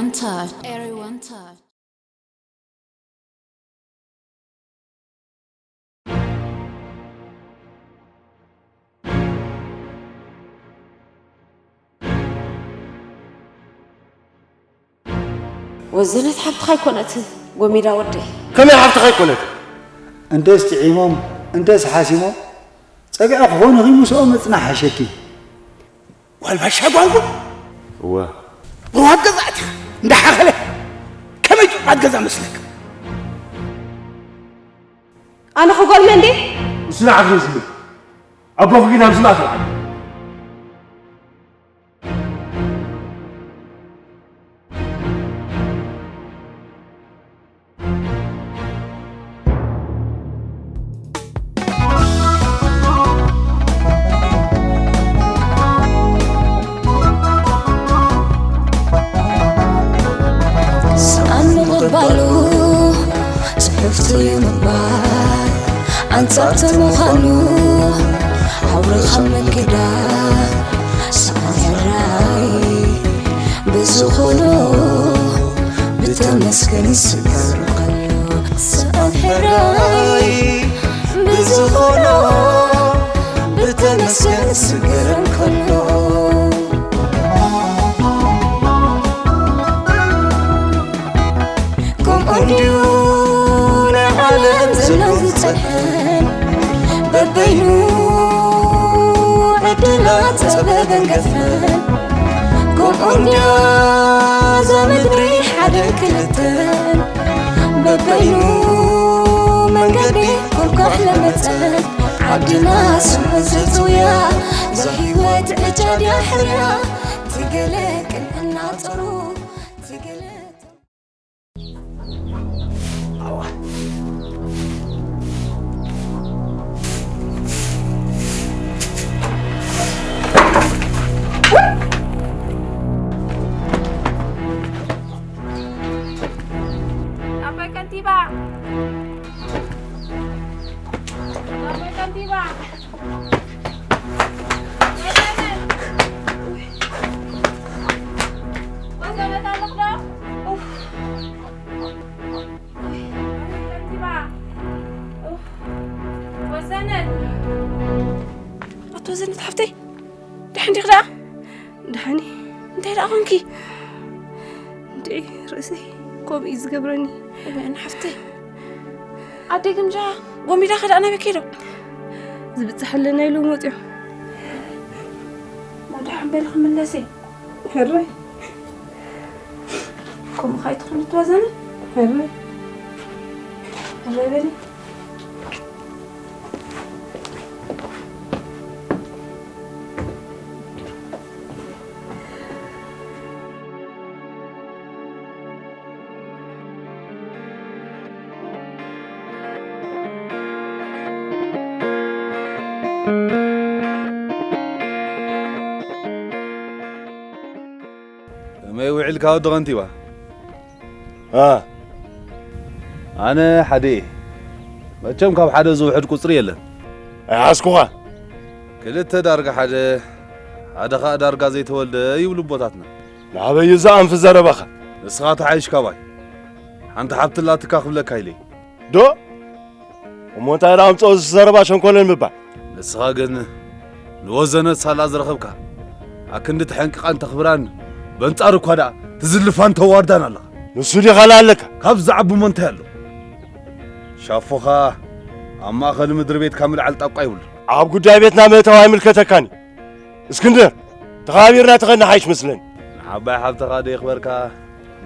Touch. Everyone touch. ወዘነት ሓብትኻ ኣይኮነትን፣ ጎሚዳ ወደይ። ከመይ ሓፍትኻ ኣይኮነት? እንተስ ጥዒሞም፣ እንተስ ሓሲሞም፣ ጸግዒ ክኾኑ ኺምስኦም ምጽናሕ ሓሸኪ። ጓል ባሻ ጓንጉ? እወ። ብዋብ ገዛ ኣቲኻ፣ እንዳሓኸለ፣ ከመይ ጥዑማት ገዛ መስለካ? ኣነ ኸ ጓል መን ድየ? ንሱ ንዓኺ እዩ ዝብል። ኣቦኺ ግን ኣብዚ ማእከል ዓቢ። ሰኣን ምቕባሉ ጽሕፍቲ እዩ ምባል ኣንጻርቲ ምዃኑ ኣውርኻ ምክዳን ሰኣን ሕራይ ብዝኾኖ ብተመስገን ይስገር ከሎ ሰኣን ሕራይ ብዝኾኖ ብተመስገን ይስገር ከሎ ከምኡ እንድዩ ናይ ዓለም ዘሎ ዝጸንሐን በበይኑ ዕድላት ጸበበን ገፈን ከምኡ እንድያ እዛ ምድሪ ሓደ ክልተን በበይኑ መንገዲ ኮልኳሕ ለመጸን ዓድና ስሙ ዘጽውያ እዛ ህይወት ዕጫ ድያ ሕርያ ትገለ ቅንዕና ጥሩ ትገለ ኣቦይ ከንቲባ! ኣቦይ ከንቲባ! ወሰነት ኣለኹ ዶ? ኡፍ። ከንቲባ። ኡፍ። ወሰነት። ኣቶ ወሰነት ሓፍተይ፣ ደሓን ዲኺ ደኣ? ደሓን እየ። እንታይ ደኣ ኾንኪ? እንድዒ ርእሰይ ከምኡ እዩ ዝገብረኒ። እወ፣ ሓፍተይ። ኣደይ ግምጃ ጎሚዳ ከ ደኣ ናበይ ከይዶም? ዝብጻሕ ኣለና ኢሎም ወጺኦም። እሞ ደሓን በሊ ክምለስ እየ። ሕራይ። ከምኡ ከኣ ኣይትኹን እትወዘነ። ሕራይ። ሕራይ በሊ። ከመይ ውዒልካ ወዲ ከንቲባ? እ። ኣነ ሓደ እየ። መቸም ካብ ሓደ ዝውሕድ ቁጽሪ የለን። ኣይሓዝኩኻ። ክልተ ዳርጋ ሓደ፣ ሓደ ኸኣ ዳርጋ ዘይተወልደ ይብሉ ኣቦታትና። ናበይ እዩ ዝኣንፊ ዘረባኻ? ንስኻ ተሓይሽ ካባይ። ሓንቲ ሓብቲ ኣላትካ ክብለካ ኢለ። ዶ? እሞ እንታይ ደኣ ኣምጽኦ እዚ ዘረባ ሸንኮለል ምባል? ንስኻ ግን ንወዘነት ሳላ ዝረኸብካ፣ ኣክንዲ ተሐንቅቓን ተኽብራን፣ በንጻሩ እኳ ደኣ ትዝልፋን ተዋርዳን ኣለኻ። ንሱ ዲኻ ለኣለካ? ካብ ዝዓቢ እሞ እንታይ ኣሎ? ሻፎኻ ኣብ ማእኸል ምድሪ ቤትካ ምልዓል ጣቋ ይብሉ። ኣብ ጉዳይ ቤትና ምእታው ኣይምልከተካን እዩ። እስክንድር፣ ተኻቢርና ተኸድና ሓይሽ መስለኒ። ንዓባይ ሓብትኻ ደየኽበርካ፣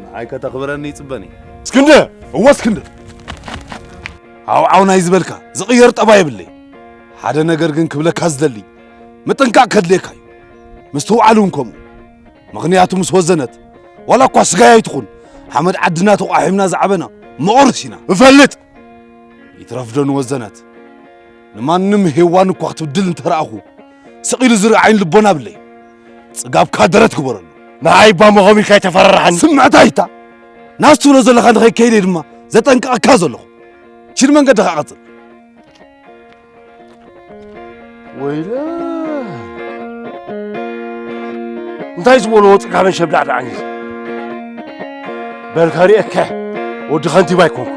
ንዓይ ከተኽብረኒ ይጽበኒ። እስክንድር! እወ እስክንድር! ዓው ዓው ናይ ዝበልካ ዝቕየር ጠባይ የብለይ። ሓደ ነገር ግን ክብለካ ዝደሊ፣ ምጥንቃቕ ከድልየካ እዩ። ምስትውዓል እውን ከምኡ። ምኽንያቱ ምስ ወዘነት፣ ዋላ እኳ ስጋይ ኣይትኹን፣ ሓመድ ዓድና ተቋሒምና ዝዓበና መቑርስ ኢና። እፈልጥ! ይትረፍ ዶ ንወዘነት? ንማንም ሄዋን እኳ ክትብድል እንተ ረኣኹ፣ ስቕ ኢሉ ዝርኢ ዓይኒ ልቦና ብለይ። ጽጋብካ ደረት ግበረሉ። ንዓይ እባ መኸም ኢልካ ኣይተፈራርሓኒ። ስምዕታ ይታ። ናስ ትብሎ ዘለኻ ንኸይከይደ ድማ ዘጠንቅቐካ ዘለኹ። ኪድ መንገድኻ ቀጽል። ወይለ። እንታይ ዝበልዎ ጽጋበን ሸብዳዕዳዕን እዩ? በል ከርእየካ። ወዲ ከንቲባ ኣይኮንኩ።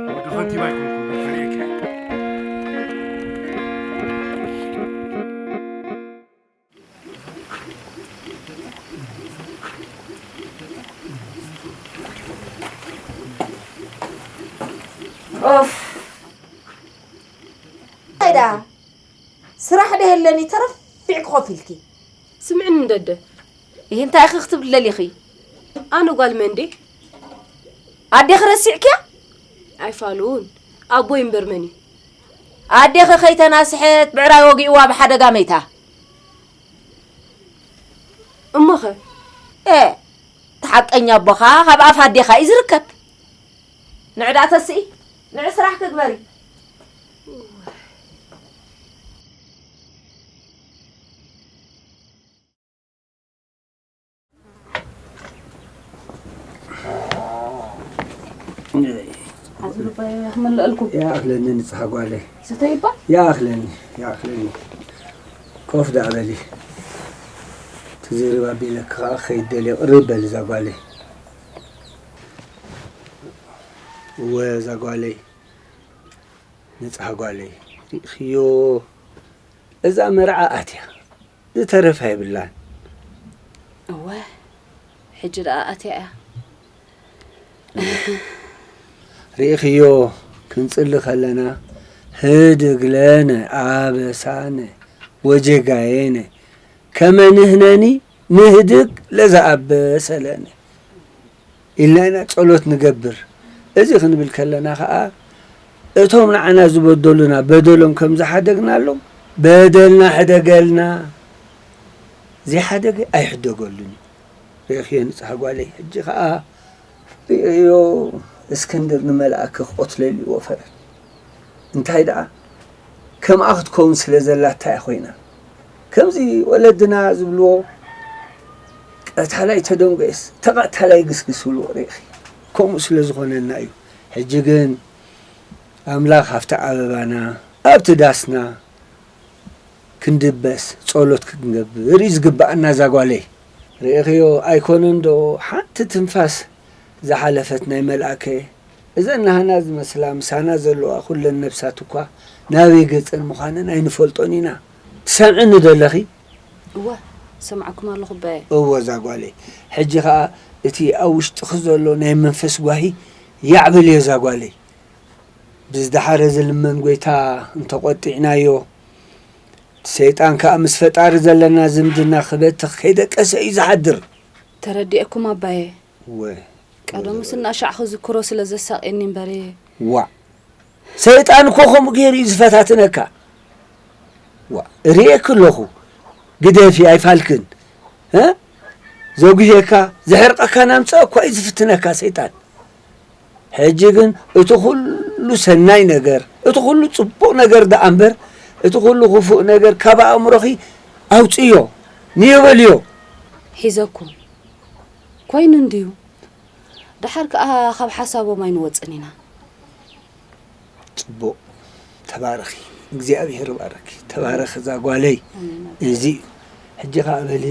ወዲ ከንቲባ ኣይኮንኩ። በል ከርእየካ። ኦፍ። እንታይ ደኣ? ስራሕ ዶ የለን? ተረፊዕኪ ኮፍ ኢልኪ። ስምዕኒ ደደ። ይህ እንታይ ኢኺ ክትብሊ ደሊኺ? ኣነ ጓል መን ድየ? ኣዴኺ ረሲዕክያ? ኣይፋሉን። ኣቦይ እምበር መን እዩ? ኣዴኺ ከይተናስሐት ብዕራይ ወጊእዋ ብሓደጋ መይታ። እሞኸ? ኤ፣ እቲ ሓቀኛ ኣቦኻ ካብ ኣፍ ኣዴኻ እዩ ዝርከብ። ንዕ ደኣ ተስኢ፣ ንዕ ስራሕ ክግበሪ። ሓዚ ልባይ ክመልአልኩም። ይኣኽለኒ ንጽሃ ጓለይ። ስተይ እባ። ይኣኽለኒ፣ ይኣኽለኒ። ኮፍ ደኣ በሊ። ትዝርብ ኣቢለኪ ኸኣ ክኸይድ ደልየ ቅርብ በሊ እዛ ጓለይ። እወ እዛ ጓለይ። ንጽሃ ጓለይ፣ ርኢኽዮ? እዛ መርዓ ኣትያ፣ ዝተረፋ የብላን። እወ፣ ሕጂ ደኣ ኣትያ እያ። ርኢኽዮ? ክንጽሊ ከለና፣ ህድግ ለነ ኣበሳነ ወጀጋየነ ከመ ንሕነኒ ንህድግ ለዘኣበሰ ለነ። ኢልና ኢና ጸሎት ንገብር። እዚ ክንብል ከለና ኸኣ፣ እቶም ንዓና ዝበደሉና በደሎም ከም ዝሓደግናሎም፣ በደልና ሕደገልና። ዘይሓደገ ኣይሕደገሉን እዩ። ርኢኽዮ ንጽሃ ጓለይ፣ ሕጂ ኸኣ ርእዮ፣ እስክንድር ንመልኣከ ክቐትለሉ እዩ ወፈረ። እንታይ ደኣ፣ ከምኣ ክትከውን ስለ ዘላታ እያ ኮይና። ከምዚ ወለድና ዝብልዎ፣ ቀታላይ ተደንጎየስ ተቐታላይ ግስግስ ይብልዎ ርኢኺ። ከምኡ ስለ ዝኾነና እዩ። ሕጂ ግን ኣምላኽ ኣብቲ ኣበባና፣ ኣብቲ ዳስና ክንድበስ ጸሎት ክንገብር እዩ ዝግብኣና እዛ ጓለይ። ርኢኽዮ ኣይኮነን ዶ ሓንቲ ትንፋስ ዝሓለፈት ናይ መልኣከ፣ እዘን ናህና ዝመስላ ምሳና ዘለዋ ኩለን ነብሳት እኳ ናበይ ገጸን ምዃነን ኣይንፈልጦን ኢና። ትሰምዕኒ ዶ ኣለኺ? እወ፣ ሰምዓኩም ኣለኹ ኣባየ። እወ እዛ ጓለይ፣ ሕጂ ኸኣ እቲ ኣብ ውሽጥኺ ዘሎ ናይ መንፈስ ጓሂ ያዕ በልዮ እዛ ጓለይ። ብዝደሓረ ዝልመን ጎይታ እንተቖጢዕናዮ፣ ሰይጣን ከኣ ምስ ፈጣሪ ዘለና ዝምድና ክበትኽ ከይደቀሰ እዩ ዝሓድር። ተረዲኤኩም ኣባየ። እወ። ቀደሙስ እናሻዕ ክዝክሮ ስለ ዘሳቕየኒ እምበር። ዋእ። ሰይጣን እኮ ከምኡ ገይሩ እዩ ዝፈታትነካ። ዋእ። እርእየኪ ኣለኹ። ግደፊ፣ ኣይፋልክን። እ? ዘጉህየካ፣ ዘሕርቐካ ናምጽኣ እኳ እዩ ዝፍትነካ ሰይጣን። ሕጂ ግን እቲ ኩሉ ሰናይ ነገር፣ እቲ ኩሉ ጽቡቕ ነገር ደኣ እምበር፣ እቲ ኩሉ ክፉእ ነገር ካብ ኣእምሮኺ ኣውጽእዮ፣ ንዮ በልዮ። ሒዘኩም። ኮይኑ እንድዩ። ደሓር ከኣ ካብ ሓሳቦም ኣይንወጽን ኢና። ጽቡቕ። ተባረኺ። እግዚኣብሄር ይባርኪ። ተባረኺ እዛ ጓለይ። ኣሜን። እዚ እዩ። ሕጂ ከኣ በሊ፣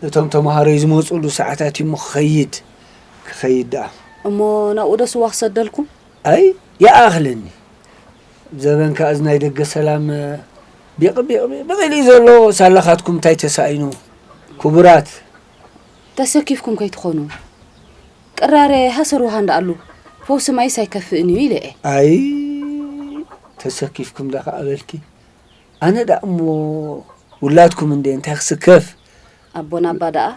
እቶም ተምሃሮይ ዝመጹሉ ሰዓታት እዩ እሞ ክኸይድ፣ ክኸይድ ደኣ። እሞ ናብኡ ዶ ስዋ ክሰደልኩም? ኣይ፣ ይኣኽለኒ። ዘበን ከኣ እዚ ናይ ደገ ሰላም፣ ቢቕ፣ ቢቕ፣ ቢቕ፣ ቢቕ ኢሉ እዩ ዘሎ። ሳላኻትኩም እንታይ ተሳኢኑ? ክቡራት። ተሰኪፍኩም ከይትኾኑ። ቅራረ ሃሰር ውሃ እንዳኣሉ፣ ፈውሲ ማይስ ኣይከፍእን እዩ ኢለ እየ። ኣይ፣ ተሰኪፍኩም ዳ ከኣ በልኪ። ኣነ ደኣ እሞ ውላድኩም እንደ እንታይ ክስከፍ? ኣቦና ኣባ ደኣ?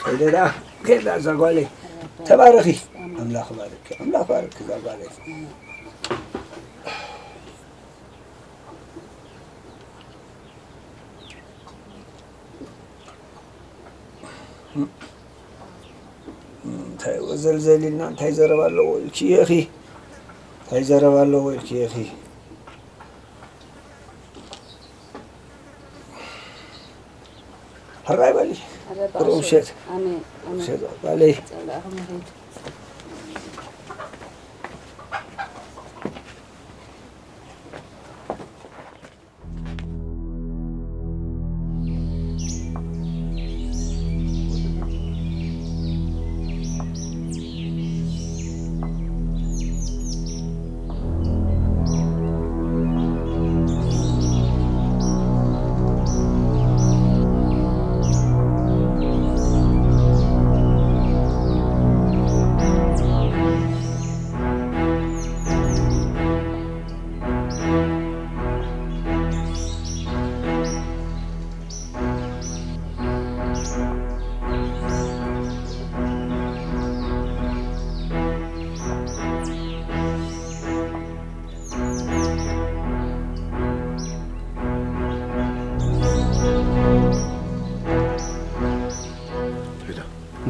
ከይደ ደኣ፣ ከይደ ደኣ እዛ ጓለይ። ተባረኺ። ኣምላኽ ባርኪ፣ ኣምላኽ ባርኪ እዛ ጓለይ። እንታይ ወዘልዘል ኢልና፣ እንታይ ዘረባ ኣለዎ ኢልኪ ኢኺ? እንታይ ዘረባ ኣለዎ ኢልኪ ኢኺ? ሕራይ በሊ። ሕራይ በዓል ቁሩብ ሸት። ኣሜን፣ ኣሜን። ሸት በሊ። ጸላእኹም ይኹን።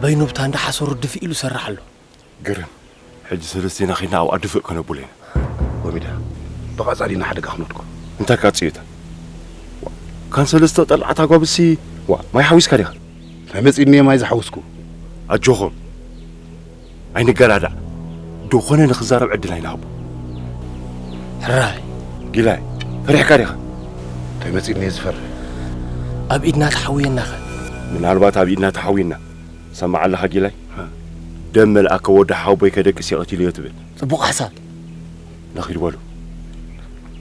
በይኑ ብታ እንዳሓሰሩ ድፍእ ኢሉ ሰራሕ ኣሎ። ግርም። ሕጂ ሰለስቴና ኺድና ኣብኣ ድፍእ ከነብሎ ኢና። ኮሚዳ፣ ብቐጻሊ ንሓደጋ ክነድጎ። እንታይ ካጽዮታ? ዋ፣ ካን ሰለስተ ጠልዓት ኣጓብሲ፣ ዋ፣ ማይ ሓዊስካ ዲኻ? እንታይ መጺእኒ ማይ ዝሓውስኩ? ኣጆኹም። ኣይንገዳዳዕ። ድኾነ ንኽዛረብ ዕድል ኣይንሃቦ። ሕራይ። ጊላይ፣ ፈሪሕካ ዲኻ? እንታይ መጺእኒ ዝፈርሕ? ኣብ ኢድና ተሓውየናኸ? ምናልባት ኣብ ኢድና ተሓውየና። ሰማዕ ኣለኻ ጊላይ? ሃ። ደም መልኣከ ወዲ ሓወቦይ ከደቅስ እየ ቀቲለዮ ትብል። ጽቡቕ ሓሳብ። ንኺድ በሉ።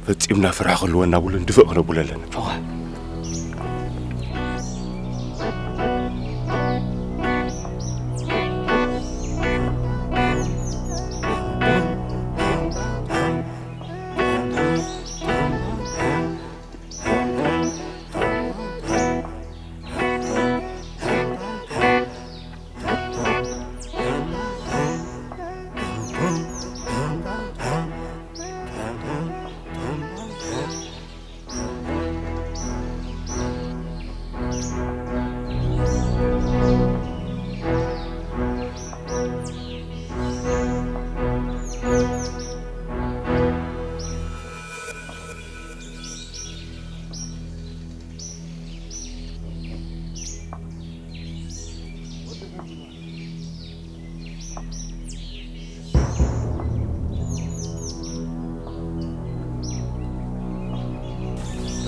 ፈጺምና ፍርሒ ክህልወና ብሉ ንድፍእ ክነብሎ ኣለና። እዋ።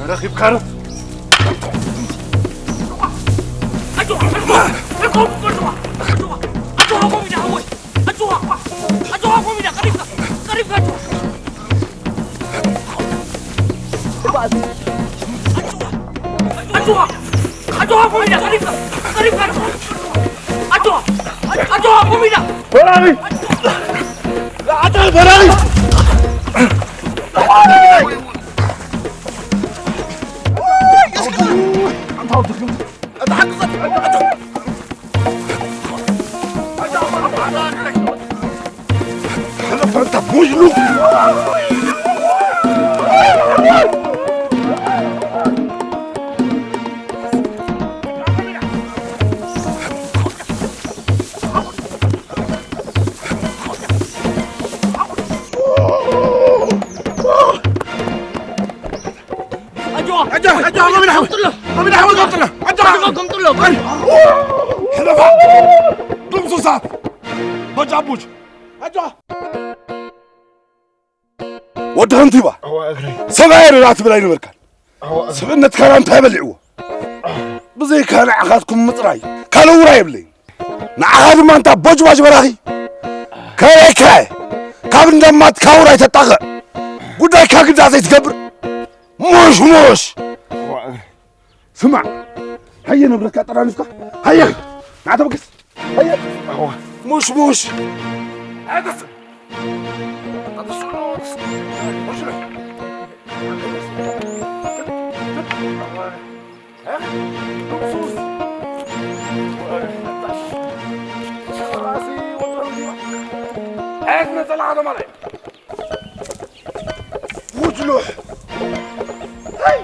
ረኺብካ ዶ? በራሪ! ኣታ በራሪ! ሕለፋ! ድምሱሳት! በጃቡጅ! ወዲ ከንቲባ! ሰብኣይ ርራ ትብል ኣይነበርካን። ስብእነትካ እንታይ በሊዕዎ? ብዘይካ ንዓኻትኩም ምጽራይ ካልእ ውራ የብለይን። ንዓኻ ድማ እንታ ቦጅባጅ በራኺ። ከበይካ ካብ እንደማትካ ውራይ ተጣቕዕ። ጉዳይካ ግዳ ዘይትገብር። ሙሽ ሙሽ። ስማዕ። ሃየ ንብረትካ ጠራኒፍካ። ሃየ። ንዓ ተበገስ። ሃየ። ሙሽ ሙሽ። ኣይገስም። ውጅሉሕ። ሃይ!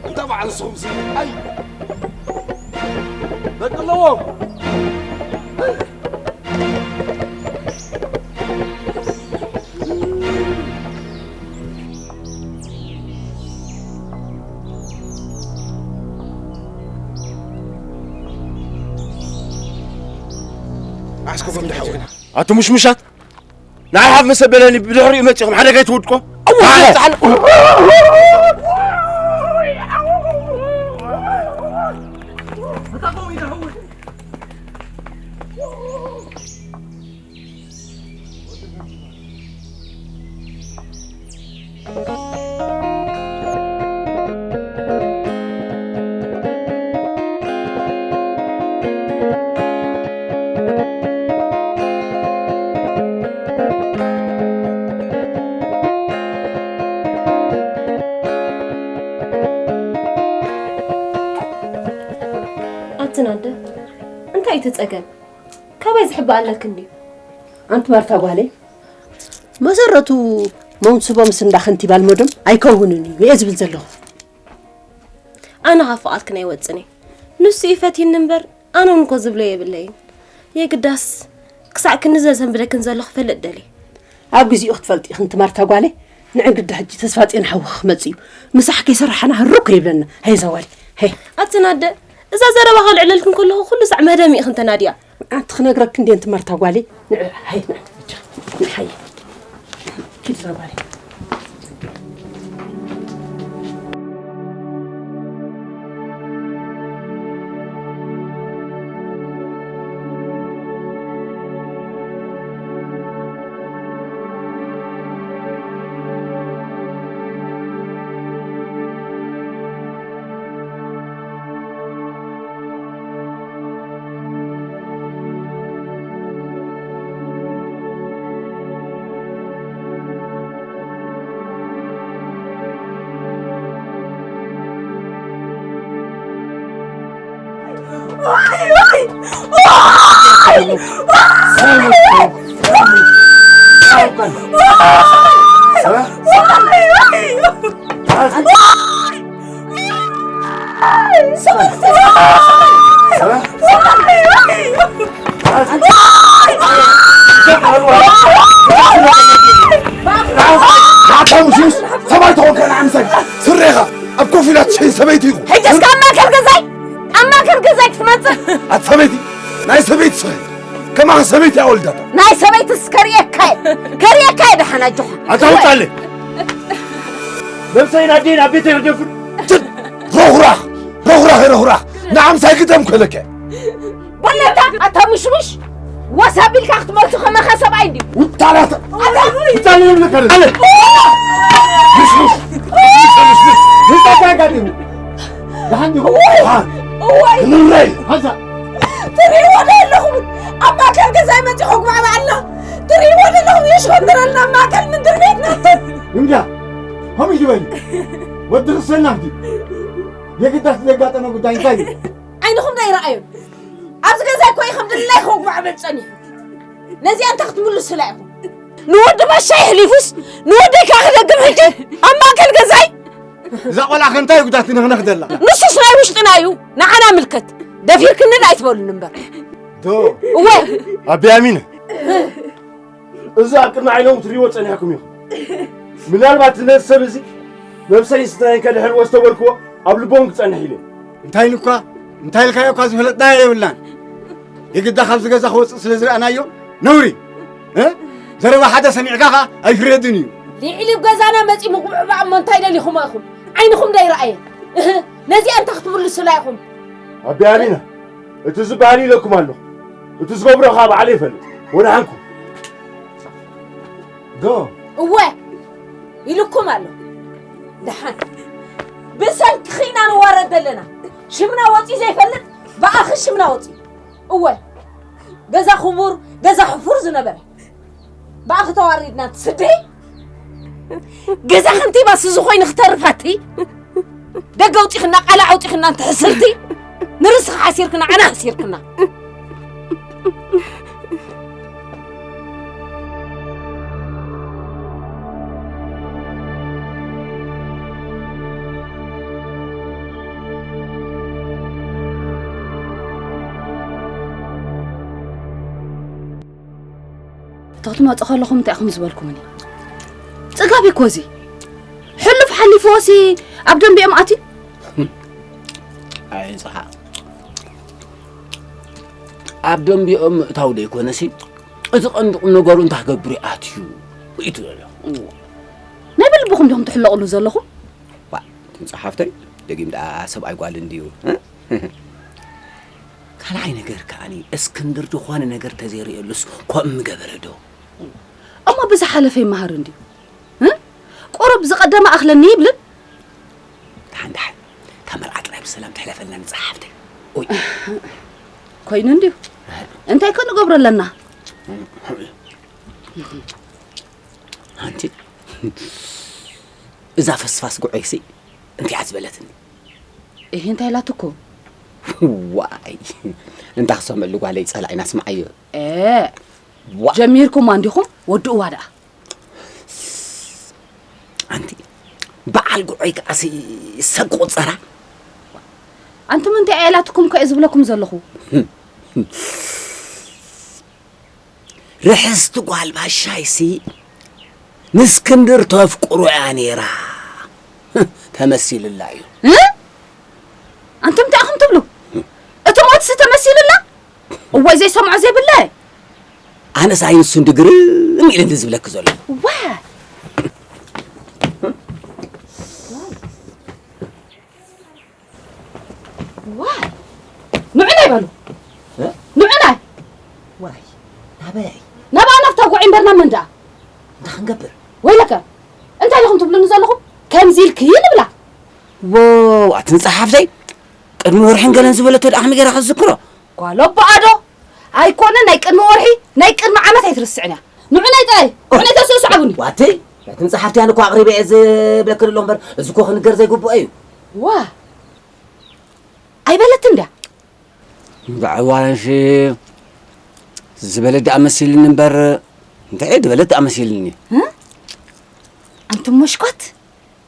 እንተ በዓል ንስኹም ሲ-፣ ሃይ! ደቂ ኣለዎም! ኣስከፎም ደሓው። ኣቲ ሙሽሙሻት፣ ንዓይ ሓፍ መሰበለኒ ብድሕሪኡ መጺኹም ሓደጋ ይትውድቆ። ኣዎ፣ ኣነ። ኣትን ኣደ፣ እንታይ እዩ እቲ ጸገም? ካባይ ዝሕባእ ኣለክን ድዩ? ኣንቲ ማርታ ጓለይ፣ መሰረቱ መውንስቦምስ እንዳ ከንቲባ ልመዶም ኣይከውንን እዩ እየ ዝብል ዘለኹ። ኣነ ካብ ፍቓድክን ኣይወጽን እየ። ንሱ እዩ ፈትዩኒ እምበር፣ ኣነ እውን እኮ ዝብሎ የብለይን። የግዳስ ክሳዕ ክንዘ ዘንብደክን ዘሎ ክፈልጥ ደልየ። ኣብ ግዜኡ ክትፈልጢ ኢኽን ትማርታ ጓለይ። ንዕግዳ ሕጂ ተስፋ ጼን ሓዊ ክመጽእ እዩ። ምሳሕ ከይሰራሕና ህሩክ ይብለና። ሀይ ዘዋሊ፣ ሀይ። ኣትን ኣደ፣ እዛ ዘረባ ከልዕለልክን ከለኹ ኩሉ ሳዕ መደም ኢኽን ተናድያ። ኣንቲ ክነግረክ እንዴ እንቲ መርታ ጓሊ። ንዕ፣ ሃይ፣ ንዕ፣ ንዕ፣ ሃይ። ኪድ ዘጓሊ። ኣታ ሙሽሙሽ ሰብኣይ ተኾንካ ንዓምሳይ ስሬኻ ኣብ ኮፍ ኢላ ትሸይን ሰበይቲ ኢኹ። ሕጂ እስከ ኣብ ማእከል ገዛይ፣ ኣብ ማእከል ገዛይ ክትመጽእ። ኣቲ ሰበይቲ፣ ናይ ሰበይቲ ስኺ። ከማኻ ሰበይቲ እያ ወልዳታ። ናይ ሰበይትስ ከርእየካ እየ፣ ከርእየካ እየ ደሓን ኣጆኻ። ኣታ ውጻለይ። ነብሰይን ኣዴን ኣብ ቤተይ ክደፍር። ጭድ! ሮኽራኽ! ሮኽራኽ! ሮኽራኽ! ንዓምሳይ ግደም ከለከ። በለታ፣ ኣታ ሙሽሙሽ፣ ወስ ኣቢልካ ክትመልሱ ከማኻ ሰብኣይ እንድዩ። ውታላታ! ውታላ ይብለካ። ኣለ! ሙሽሙሽ! ሙሽሙሽ! እንታይ ኣጋጢሙ? ደሓን ዲኹም? እዋይ! ክንረይ! ሓንሳ! ትርእይዎ ዶ ኣለኹም? ኣብ ማእከል ገዛይ መጺኹ ኣጉባዕባዕልና። ትርእይዎ ዶ ኣለኹም? የሽኸንድረልና ኣብ ማእከል ምንድር ቤትና። እንዳ፣ ከምኡ ይበል። ወዲ ርሰና እንዲ። የግዳስ ዘጋጠመ ጉዳይ እንታይ እዩ? ዓይንኹም ዶ ኣይረኣዩን? ኣብዚ ገዛ እኮ እዩ ከም ድላይኹም ክማዕበል ጸኒሑ። ነዚኣ እንታይ ክትምልሱላ ኢኹም? ንወዲ ባሻ የሕሊፉስ ንወደይ ከኣ ክደግም ሕጂ ኣብ ማእከል ገዛይ? እዛ ቆልዓ ከ እንታይ እዩ ጉዳት ነኽነኽ ዘላ? ንሱስ ናይ ውሽጥና እዩ፣ ንዓና ምልከት። ደፊርክኒ ኣይትበሉኒ እምበር። ዶ? እወ። ኣቢ ኣሚነ። እዚ ኣብ ቅድሚ ዓይኖም ትሪእዎ ጸኒሕኩም ኢኹም። ምናልባት ነዚ ሰብ እዚ ነብሰይ ስድራይን ከድሕንዎ ዝተበልክዎ ኣብ ልቦም ክጸንሕ ኢለ። እንታይ ኢሉ እኳ፣ እንታይ ኢልካዮ እኳ ዝፈለጥናዮ የብልናን። የግዳ ካብዚ ገዛ ክወጽእ ስለ ዝረኣናዮ ነውሪ። እ? ዘረባ ሓደ ሰሚዕካ ኸኣ ኣይፍረድን እዩ። ልዕሊ ገዛና መጺኡ ምጉብዕባዕ እሞ እንታይ ደሊኹሞ ኢኹም? ዓይንኹም ዶ ኣይረኣየን? እህ፣ ነዚኣ እንታይ ክትምልሱላ ኢኹም? ኣቢ ኣሚና፣ እቲ ዝበሃል ኢለኩም ኣለኹ። እቲ ዝገብሮ ኸኣ ባዕለይ ይፈልጥ። ወደሓንኩም። ዶ? እወ፣ ኢሉኩም ኣሎ። ደሓን። ብሰንክኺ ኢና ንዋረድ ዘለና። ሽምና ወጺኡ ዘይፈልጥ፣ ብኣኺ ሽምና ወጺኡ። እወ፣ ገዛ ክቡር፣ ገዛ ሕፉር ዝነበረ። ብኣኺ ተዋሪድና ትስደይ። ገዛ ከንቲባ ስዚ ኮይኑ ክተርፋቲ። ደገ ኣውጺኽና፣ ቃላ ኣውጺኽና፣ እንተ ሕስርቲ። ንርስኺ ሓሲርክና፣ ዓና ሓሲርክና። እታ ክትመጹ ከለኹም እንታይ ኢኹም ዝበልኩምኒ? ጽጋብ እኮ እዚ። ሕሉፍ ሓሊፍዎሲ ኣብ ደንቢኦም ኣትዩ። ኣይ፣ ጽሓ። ኣብ ደንቢኦም ምእታው ደይኮነሲ፣ እቲ ቀንዲ ቁም ነገሩ እንታይ ክገብር እዩ ኣትዩ? እዩ ትብሎ። ናይ ብልብኹም ዲኹም ትሕለቑሉ ዘለኹም? ዋ፣ ትምጻእ ሓፍተይ፣ ደጊም ደኣ ሰብኣይ ጓል እንድዩ፣ እ? ካልኣይ ነገር ከኣኒ፣ እስክንድር ዝኾነ ነገር ተዘይርእየሉስ ከምኡ ምገበረ ዶ? እሞ ብዝሓለፈ ይመሃር እንድዩ። እ? ቁሩብ ዝቐደመ ኣኽለኒ ይብልን? ደሓን፣ ደሓን። እታ መርዓ ጥራይ ብሰላም ትሕለፈልና ንጽሓ ሓፍተይ። ኦይ። ኮይኑ እንድዩ። እንታይ ከ ንገብሮ ኣለና? ኣንቲ፣ እዛ ፈስፋስ ጉዐይሲ እንታይ እያ ዝበለትኒ? እህ፣ እንታይ ኢላትኩም? ዋይ፣ እንታ ክሰምዕሉ ጓለይ ጸላኢና ስምዓዮ። እ፣ ዋ። ጀሚርኩማ እንዲኹም? ወድእዋ ደኣ። ኣንቲ፣ በዓል ጉዐይ ከኣሲ ሰብ ክቑጸራ? ኣንቱም እንታይ እያ ኢላትኩም ከ እየ ዝብለኩም ዘለኹ? ርሕስቲ ጓል ባሻይሲ ንእስክንድር ተፍቅሮ እያ ነይራ። ተመሲልላ እዩ። እ? ኣንቱም እንታይ ኢኹም ትብሉ? እቲ ሞትሲ ተመሲሉላ? እዋይ ዘይሰምዖ ዘይብለ። ኣነስ ኣይንሱ እንዲ ግርም ኢለ እንዲ ዝብለኪ ዘሎ። ዋ! ዋ! ንዑናይ በሉ። እ? ንዑናይ። ዋይ፣ ናበይ? ናብኣ ናብታ ጉዒ እምበር ናብ መን ደኣ? እንታይ ክንገብር? ወይለከ፣ እንታይ ኢኹም ትብሉኒ ዘለኹም? ከምዚ ኢልኪ ንብላ። ዎው፣ ኣቲ ንጽሓፍተይ፣ ቅድሚ ወርሕን ገለን ዝበለቶ ደኣ ከመይ ገይራ ክትዝክሮ? ጓል ኣቦኣ ዶ? ኣይኮነን፣ ናይ ቅድሚ ወርሒ፣ ናይ ቅድሚ ዓመት ኣይትርስዕን እያ። ንዑናይ ጥራይ፣ ንዑናይ ተስእሱ ዓቡኒ። ዋቲ፣ ናይትን ጸሓፍቲ ኣነ እኮ ኣቕሪበ እየ ዝብለኪ ዘሎ እምበር፣ እዚ እኮ ክንገር ዘይግብኦ እዩ። ዋ፣ ኣይበለትን ድያ? እንዳ ዕዋንሺ ዝበለት ደኣ መሲልኒ እምበር፣ እንታይ እየ ዝበለት ደኣ መሲልኒ? እ? ኣንቱም መሽኳት፣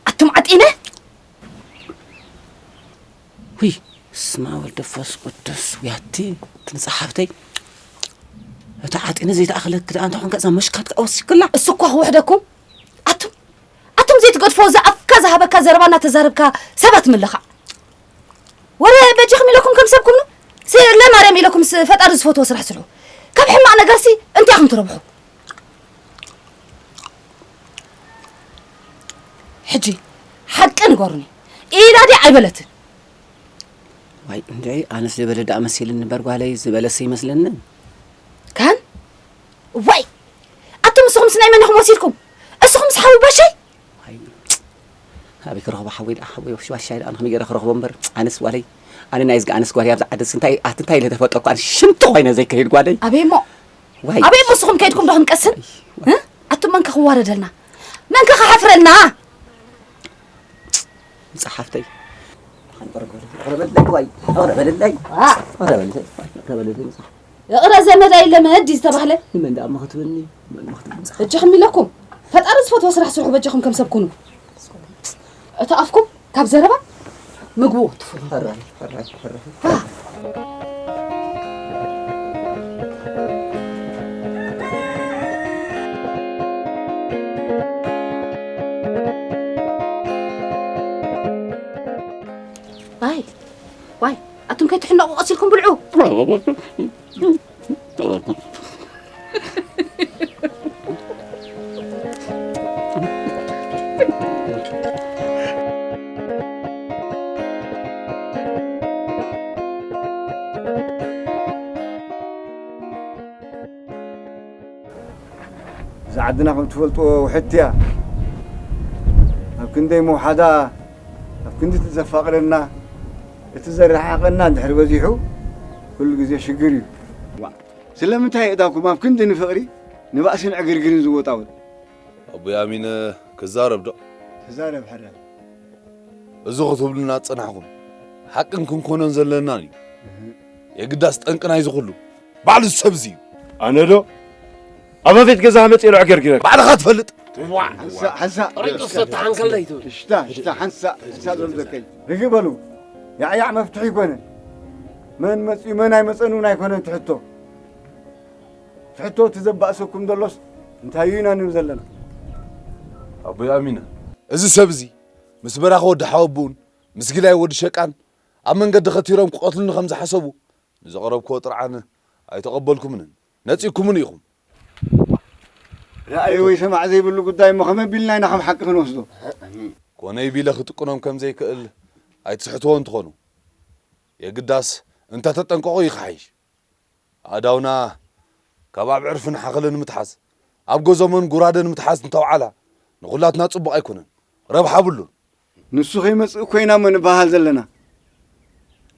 ኣቱም ዓጢነ። ውይ፣ ስማ ወልደ ፈስ ቅዱስ፣ ውያቲ፣ ትንጻሓፍተይ። እታ ዓጢነ ዘይተኣኽለኪ ደኣ እንተኾንካ እዛ መሽካት ከኣ ወሲክላ። እሱ እኳ ክውሕደኩም። ኣቱም፣ ኣቱም ዘይትገድፎ፣ እዛ ኣፍካ ዝሃበካ ዘረባ እናተዛረብካ ሰባት ምልኻዕ። ወረ በጃኹም ኢለኩም ከም ሰብኩም ኑ። ስ-፣ ለማርያም ኢለኩም ስ-፣ ፈጣሪ ዝፈትዎ ስራሕ ስርሑ። ካብ ሕማቕ ነገርሲ እንታይ ኢኹም ትረብሑ? ሕጂ ሓቂ ንገሩኒ። ኢላ ድያ ኣይበለትን? ዋይ፣ እንድዒ፣ ኣነስ ዝበለ ደኣ መሲልኒ እምበር ጓለይ ዝበለስ ይመስለንን። ካን? ዋይ! ኣቱም ንስኹምስ ናይ መን ኢኹም ወሲድኩም? እስኹምስ ሓዊ ባሻይ? ዋይ፣ ኣበይ ክረኽቦ ሓወይ ደኣ፣ ሓወይ ወሽ-፣ ዋሻይ ደኣ፣ ከመይ ገይረ ክረኽቦ እምበር፣ ኣነስ ጓለይ፣ ኣነ ናይ እዝጊ ኣነስ ጓለይ ኣብዛ ዓድስ እንታይ፣ ኣቲ እንታይ ኢለ ተፈጠርኩ፣ ኣነ ሽንቲ ኮይነ ዘይከይድ ጓለይ። ኣበይ እሞ? ዋይ። ኣበይ እሞ ንስኹም ከይድኩም ዶ ክንቀስን? ዋይ። እ? ኣቱም መን ከ ክዋረደልና? መን ከ ክሓፍረልና? ጸሓፍተይ። ኣቕረበለይ፣ ዋይ፣ ኣቕረበለይ። ዋ። ኣቕረበለይ፣ ኣቕረበለይ፣ መጽሓፍ። ይቕረ ዘመድ ኣይለመድ እዩ ዝተባህለ። ንመን ደኣ እሞ ክትብልኒ? ንመን እሞ ክትብል? በጃኹም ኢለኩም። ፈጣሪ ዝፈትዎ ስራሕ ስርሑ፣ በጃኹም ከም ሰብ ኩኑ። እቲ ኣፍኩም ካብ ዘረባ ምግቡ ትፍሩ። ሕራይ፣ ሕራይ፣ ሕራይ። ዋ። ዋይ፣ ዋይ፣ ኣቱም ከይትሕነቑ ቀስ ኢልኩም ብልዑ። እዛ ዓድና ከም ትፈልጥዎ ውሕድቲ እያ። ኣብ ክንደይ ምውሓዳ፣ ኣብ ክንዲ እቲ ዘፋቕረና፣ እቲ ዘረሓሓቐና እንድሕር በዚሑ፣ ኩሉ ግዜ ሽግር እዩ። ዋ፣ ስለምንታይ የእዳኩም ኣብ ክንዲ ንፍቕሪ ንባእስን ዕግርግርን ዝወጣወጥ? ኣቦይ ኣሚነ ክዛረብ ዶ? ተዛረብ ሕራይ። እዚ ክትብሉና ዝጸናሕኩም ሓቅን ክንኮኖን ዘለናን እዩ። እህ። የግዳስ ጠንቂ ናይዚ ኩሉ ባዕሉ እዚ ሰብ እዚ እዩ። ኣነ ዶ? ኣብ ኣፌት ገዛኻ መጺኤ ዶ ዕገርጊረካ? ባዕልኻ ትፈልጥ። ዋ፣ ሓንሳእ፣ ሓንሳእ። ሪጡ ዝፈትሕ ሓንከል ዶ ይትብል? ሽታ፣ ሽታ፣ ሓንሳእ፣ ሓንሳእ ዞም ዘከይ። ርግእ በሉ። ያዕያዕ መፍትሒ ኣይኮነን። መን መጺኡ፣ መን ኣይመጸን እውን ኣይኮነን እቲ ሕቶ። እቲ ሕቶ እቲ ዘባእሰኩም ዘሎስ እንታይ እዩ ኢና ንብል ዘለና? ኣቦይ ኣሚነ፣ እዚ ሰብ እዚ ምስ በራኺ ወዲ ሓወቡኡን ምስ ግዳይ ወዲ ሸቃን ኣብ መንገዲ ከቲሮም ክቐትሉኒ ከም ዝሓሰቡ ንዘቕረብክዎ ጥርዓን ኣይተቐበልኩምንን ነጺግኩምኒ ኢኹም። ራእይ ወይ ሰማዕ ዘይብሉ ጉዳይ እሞ ከመይ ኣቢልና ኢና ከም ሓቂ ክንወስዶ? ኮነይ ቢለ ክጥቅኖም ከም ዘይክእል ኣይትስሕትዎ እንትኾኑ፣ የግዳስ እንተተጠንቀቑ ይኽሓይሽ። ኣእዳውና ካብ ኣብ ዕርፍን ሓኽልን ምትሓዝ፣ ኣብ ጎዞሞን ጉራደን ምትሓዝ እንተውዓላ ንኹላትና ጽቡቕ ኣይኮነን፣ ረብሓ ብሉን። ንሱ ከይመጽእ እኮ ኢና እሞ ንበሃል ዘለና።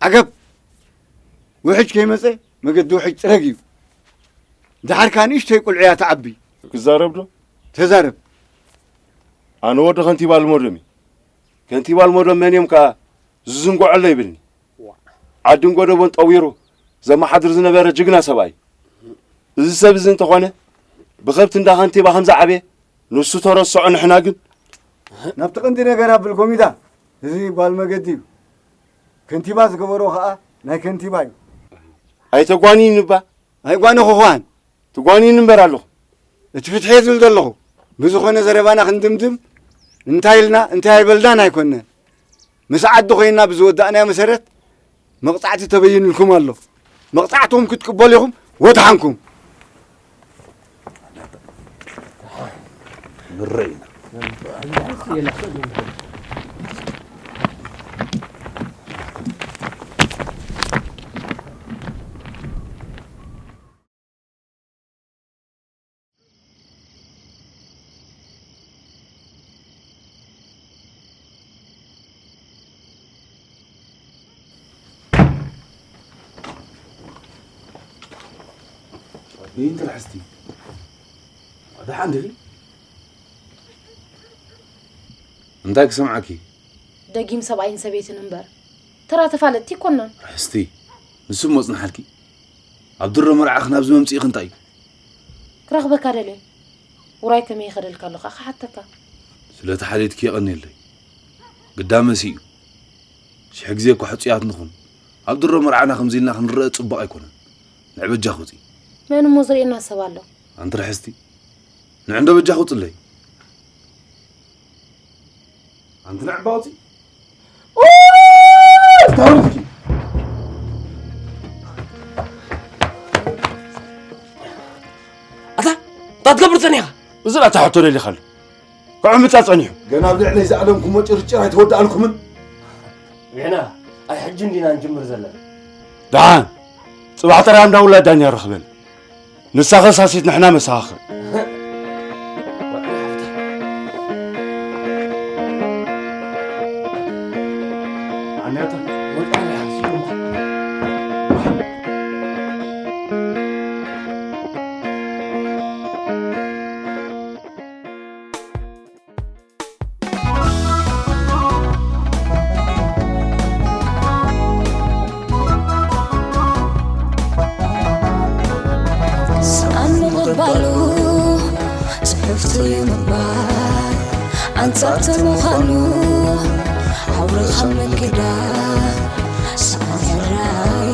ዓገብ! ውሕጅ ከይመጸ መገዲ ውሕጅ ጽረግ እዩ። ደሓር ከኣ ንእሽተይ ቁልዒ እያ ትዓቢ። ክዛረብ ዶ? ተዛረብ። ኣነ ወዲ ከንቲባ ልመዶም እዩ። ከንቲባ ልመዶም መን እዮም ከኣ ዝዝንግዖ ኣሎ ይብልኒ። ዓድን ጎደቦን ጠዊሩ ዘመሓድር ዝነበረ ጅግና ሰብኣይ። እዚ ሰብ እዚ እንተኾነ ብኸብቲ እንዳ ከንቲባ ከም ዝዓበየ ንሱ ተረስዖ፣ ንሕና ግን ናብቲ ቀንዲ ነገር ኣብል ጎሚዳ። እዚ ጓል መገዲ እዩ። ከንቲባ ዝገበሮ ኸኣ ናይ ከንቲባ እዩ። ኣይተጓንይኒ እባ። ኣይጓነኹ ኳን። ትጓንይኒ እምበር ኣለኹ። እቲ ፍትሒ እየ ዝብል ዘለኹ። ብዝኾነ ዘረባና ክንድምድም እንታይ ኢልና እንታይ ኣይበልናን ኣይኮነን። ምስ ዓዲ ኮይንና ብዝወዳእናዮ መሰረት መቕጻዕቲ ተበይኑልኩም ኣሎ። መቕጻዕትኹም ክትቅበሉ ኢኹም ወድሓንኩም። ንረኢና። ይንትር ሕስቲ ደሓን ዲኺ? እንታይ ክሰምዓኪ? ደጊም ሰብኣይን ሰበይትን እምበር ተራ ተፋለጥቲ ይኮናን። ሕስቲ ንሱ እሞ ጽንሓልኪ። ኣብ ድሮ መርዓኺ ናብዚ መምጽኢኺ እንታይ እዩ? ክረኽበካ ደልየ። ውራይ ከመይ ይኸደልካ ኣሎ ከዓ ክሓተካ። ስለቲ ሓልየትኪ የቐንየለይ። ግዳመሲ እዩ። ሽሕ ግዜ እኳ ሕጹያት ንኹን፣ ኣብ ድሮ መርዓና ከምዚ ኢልና ክንረአ ጽቡቕ ኣይኮነን። ንዕበጃ ክውጺ። መን እሞ ዝርእየና ሰብ ኣሎ? ኣንቲ ርሕስቲ፣ ንዕንዶ በጃ ክውጽለይ። ኣንቲ ንዕባ ውጺ። ኣታ እንታይ ትገብር ጸኒኻ? እዚ ላታ ሕቶ ደሊኻሉ። ክዕምጻ ጸኒሑ። ገና ኣብ ልዕለይ ዝኣለምኩሞ ጭርጭር ኣይተወዳእልኩምን። ንሕና ኣብ ሕጂ እንዲና ንጅምር ዘለና። ደሓን ጽባሕ ጥራይ እንዳ ውላድ ዳኛ ርኽበን። ንሳ ኸሳሲት ንሕና መሳኻኽር። ሰኣን ምቕባሉ ጽሕፍቲ ምባል ኣንጻርቲ ምዃኑ ኣውርኻ ምክዳን ሰኣን ሕራይ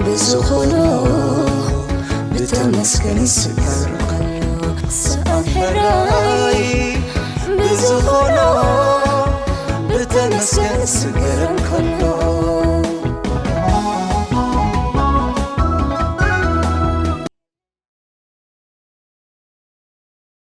ብዝኾኖ ብተመስገን ስገር ከሎ ሰኣን ሕራይ ብዝኾኖ ብተመስገን ስገር ከሎ